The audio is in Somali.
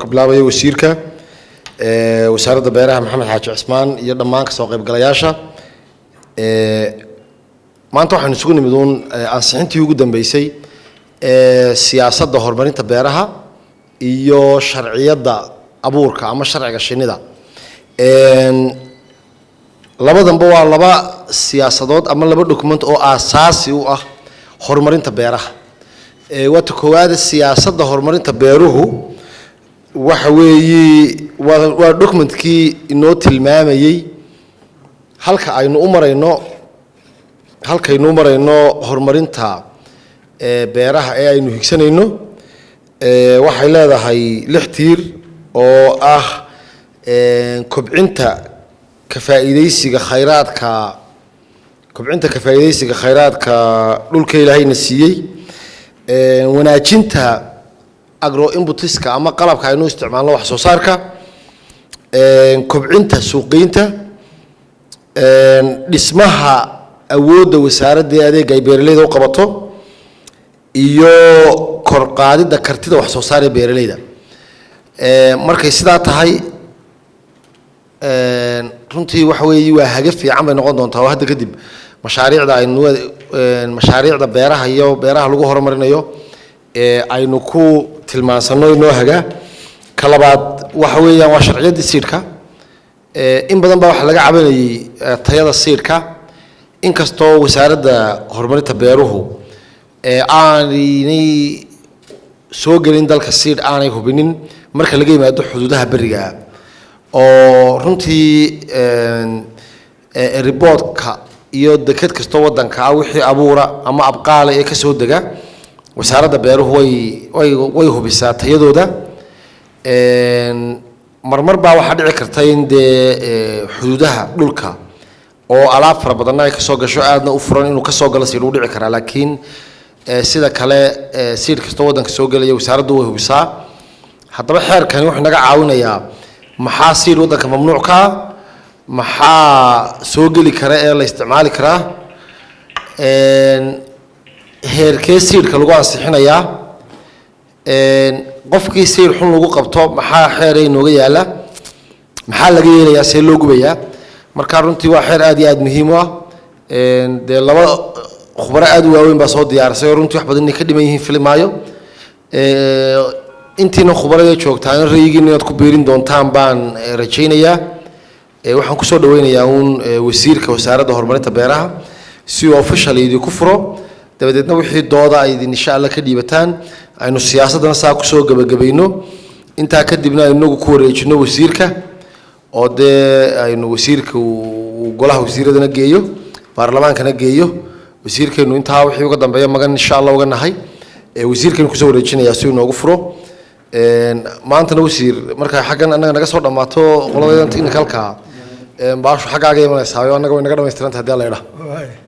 Ka bilaabaya wasiirka wasaaradda beeraha, Maxamed Xaaji Cismaan, iyo dhammaan kasoo qaybgalayaasha. Maanta waxaynu isugu nimid uun ansixintii ugu dambeysay ee siyaasadda horumarinta beeraha iyo sharciyadda abuurka ama sharciga shinnida. Labadanba waa laba siyaasadood ama laba document oo aasaasi u ah horumarinta beeraha. Waata koowaad, siyaasadda horumarinta beeruhu waxa weeye waa documentkii inoo tilmaamayey halka aynu u marayno, halkaynu u marayno horumarinta beeraha ee aynu higsanayno. Waxay leedahay lix tiir oo ah kobcinta ka faa'iidaysiga khayraadka, kobcinta ka faa'iidaysiga khayraadka dhulka Ilaahayna siiyey, wanaajinta agro inputiska ama qalabka aynu isticmaalno wax soo saarka, kobcinta suuqgeynta, dhismaha awoodda wasaaradda ee adeega ay beeraleyda u qabato, iyo kor qaadidda kartida wax soo saar ee beeraleyda. Markay sidaa tahay, runtii waxa weeye waa haga fiican bay noqon doontaa oo hadda kadib mashaariicda aynu mashaariicda beeraha iyo beeraha lagu horumarinayo ee aynu ku tilmaansanno inoo haga. Ka labaad waxa weeyaan waa sharciyaddii seedka. In badan baa waxaa laga cabanayey tayada seedka, inkastoo wasaaradda horumarinta beeruhu aanay soo gelin dalka seed aanay hubinin marka laga yimaado xuduudaha beriga, oo runtii airportka iyo deked kastoo wadanka ah wixii abuura ama abqaala ee kasoo dega, wasaaradda beeruhu way hubisaa tayadooda. Marmar baa waxaa dhici karta in dee xuduudaha dhulka oo alaab fara badanna ay kasoo gasho, aadna u furan, inuu kasoo galo seed uu dhici karaa, laakiin sida kale seed kastoo waddanka soo gelaya wasaaraddu way hubisaa. Haddaba xeerkani wuxuu naga caawinayaa maxaa seed waddanka mamnuuc ka ah, maxaa soo geli kara ee la isticmaali karaa, heerkee seedka lagu ansixinayaa, qofkii seed xun lagu qabto maxaa xeeray inooga yaala, maxaa laga yeelayaa, see loo gubayaa. Marka runtii waa xeer aad iyo aad muhiim u ah. Dee laba khubaro aad u waaweyn baa soo diyaarisay oo runtii wax badan inay ka dhiman yihiin fili maayo. Intiina khubarada joogtaan rayigiina inaad ku biirin doontaan baan rajaynayaa. Waxaan kusoo dhaweynayaa uun wasiirka wasaaradda horumarinta beeraha si uu official idinku furo, dabadeedna wixii dooda ay idin insha Allah ka dhiibataan, aynu siyaasaddana saa kusoo gebagabayno. Intaa kadibna aynu inagu ku wareejino wasiirka, oo dee aynu wasiirka uu golaha wasiiradana geeyo, baarlamaankana geeyo. Wasiirkeenu intaa wixii uga dambeeya magan insha Allah uga nahay. Wasiirkeenu kusoo wareejinayaa si uu inoogu furo. Maantana wasiir, marka xaggan annaga naga soo dhammaato qoladeedan technicalka, baashu xaggaaga imanaysaa, annaga way naga dhamaystiranta haddii alla idhaa.